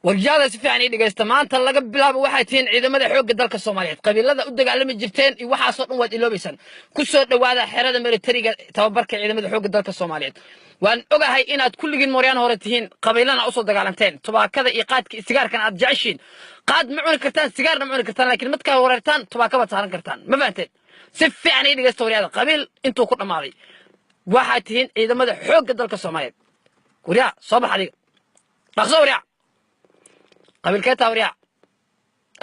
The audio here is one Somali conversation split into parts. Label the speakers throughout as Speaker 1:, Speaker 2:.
Speaker 1: Warjaada si fiican ii dhegaysta. Maanta laga bilaabo waxay tihiin ciidamada xoogga dalka Soomaaliyeed. Qabiilada u dagaalami jirteen iyo waxaasoo dhan waad iloobaysaan. Ku soo dhowaada xerada militariga, tababarka ciidamada xoogga dalka Soomaaliyeed. Waan ogahay inaad kulligiin mooryaan hore tihiin, qabiilana usoo dagaalanteen, tubaakada iyo qaadka iyo sigaarkana aad jeceshiin. Qaad ma cuni kartaan, sigaarna ma cuni kartaan, laakiin markaa wareertaan tubaaka baad saaran kartaan. Ma fahanteen? Si fiican ii dhegaysta waryaada. Qabiil intuu ku dhammaaday, waxaad tihiin ciidamada xoogga dalka Soomaaliyeed. Waryaa, soo bax adiga, dhaqso waryaa. Qabiilkee taa waryaa?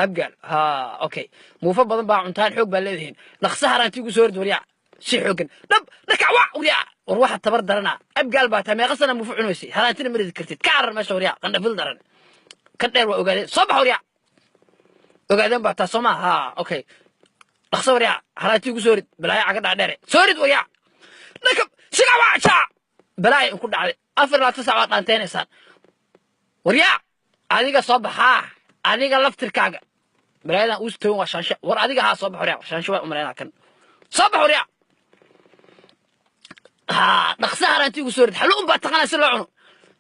Speaker 1: Abgaal. Ha, okay, muufo badan baa cuntaan, xoog baa leedihiin. Dhaqso haraantii ugu soo rid waryaa, si xooggan dhab dhakac wa waryaa. War waxa tabar darana, Abgaal baa taa. Meeqa sana muufo cunaysay? Haraantina ma ridi kartid. Ka carar meesha waryaa, qandhafil daran. Kan dheer waa Ogaadeen. Soo bax waryaa, Ogaadeen baa taa, soo maa? Ha, okay, dhaqso waryaa, haraantii ugu soo rid. Balaayo caga dhaadheere, soo rid waryaa. Dhakab siga waa balaayo inku dhacday. 24 saac waad dhaanteynaysaan. Waryaa, adiga soo baxaa, adiga laftirkaaga balaayadan uus togan waa Shaanshe. War adiga haa, soo bax waryaa. Shaanshe waa umaleynaa kan. Soo bax waryaa. Haa, dhaqsa haraantii ugu soo rid. Xallo un baa taqaanaa si loo cuno.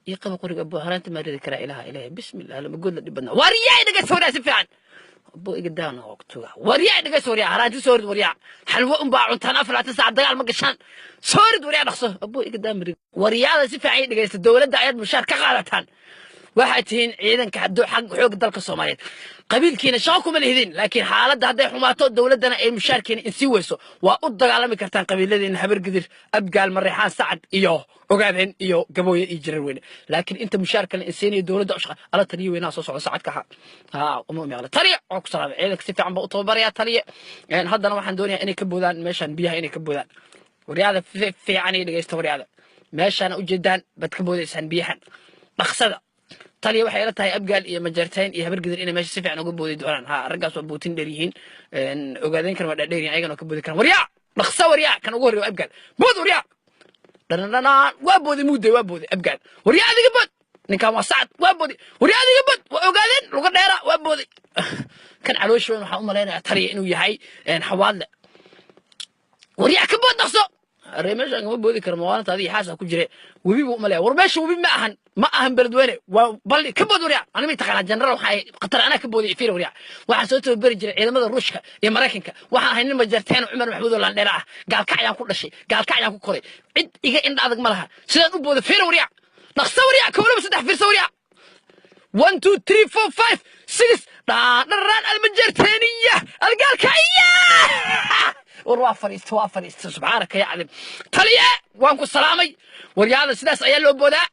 Speaker 1: Ii qaba qoriga abo. Haraanti maa ridi karaa? Ilaha ilaha, bismillah, lama good la dhib badnaa. Waryaa, dhegeysta waryaa, si fiican abo iga daana waqtiga. Waryaa, dhegeysta waryaa, haraanti soo rid waryaa. Xalwo un baa cuntaan, 24 saac dagaal ma gashaan. Soo rid waryaa, dhaqso abo iga daa marid. Waryaada si fiican ii dhegeysta. Dowladda ayaad mushaar ka qaadataan. Waxaad tihiin ciidanka xag xoogga dalka Soomaaliyeed. Qabiilkiina shaqo kuma lihidin, laakiin xaaladda hadday xumaato, dowladdana ay mushaarkiina insii weyso, waa u dagaalami kartaan qabiiladiina: Habargidir, Abgaal, Mareexaan, Sacad iyo Ogaadeen iyo Gabooye iyo Jirar Weyne. Laakiin inta mushaarka la insiinayo dowladda u shaqa ala. Taliye weynaha soo socda, Sacadka ha ha uma meeqla. Taliye waa ku salaamay. Ciidanka si fiican baa u tababarayaa taliye. Haddana waxaan doonayaa inay ka boodaan meeshan biyaha, inay ka boodaan. Waryaada fiican iyo dhegeysta waryaada. Meeshaan ujeedaan baad ka boodaysaan biyahan, dhaqsada. Taliya, waxay ila tahay Abgaal iyo Majartain iyo Habargidir inay meesha si fiican uga boodi doonaan. Ha, raggaas waa bootin dheer yihiin. Ogaadeen kan waa dhaadheer yihiin, ayagana waa ka boodi karaan. Waryaa, dhaqsa waryaa. Kan ugu horreeya waa Abgaal. Bood waryaa. Dhanadhanaan, waa booday muuday, waa booday Abgaal. Waryaa, adiga bood. Ninkan waa Sacad, waa booday. Waryaa, adiga bood. Waa Ogaadeen, luga dheera, waa booday. Kan caloosha weyn waxaan u malaynayaa taliya inuu yahay Xawaadle. Waryaa, ka bood, dhaqso. Aree, meeshaan kama boodi karo, mawaalinta adiga xaasa ku jire. Webi buu umalaya. War meesha webi ma ahan, ma ahan Beledweyne, waa balli. Ka bood waryaa. Anima taqaanaa general, waxaa ahay qatar, anaa ka booday. Fiir waryaa, waxaan soo tababari jiray ciidamada Ruushka iyo Maraykanka. Waxaan ahay nin Majarteen Cumar Maxamuud oo landheera ah. Gaalkacyaan ku dhashay, gaalkacyaan ku koray. Cid iga indha adag ma laha. Sidaan u booda fiir waryaa. Dhaqso waryaa, kowlaba saddex, fiirsa waryaa. One, two, three, four, five, six. Dhaadharaan almajarteeniya algaalkacya. War waa fadhiista, waa fadhiista. Subxaanaka ya cadim. Taliye, waan ku salaamay. Waryaada, sidaas ayaa loo boodaa.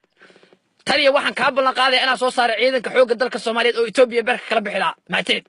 Speaker 1: Taliya, waxaan kaa ballan qaadaya inaan soo saaray ciidanka xoogga dalka Soomaaliyeed oo Etoobiya beerka kala bixi lahaa. Mahadsanid.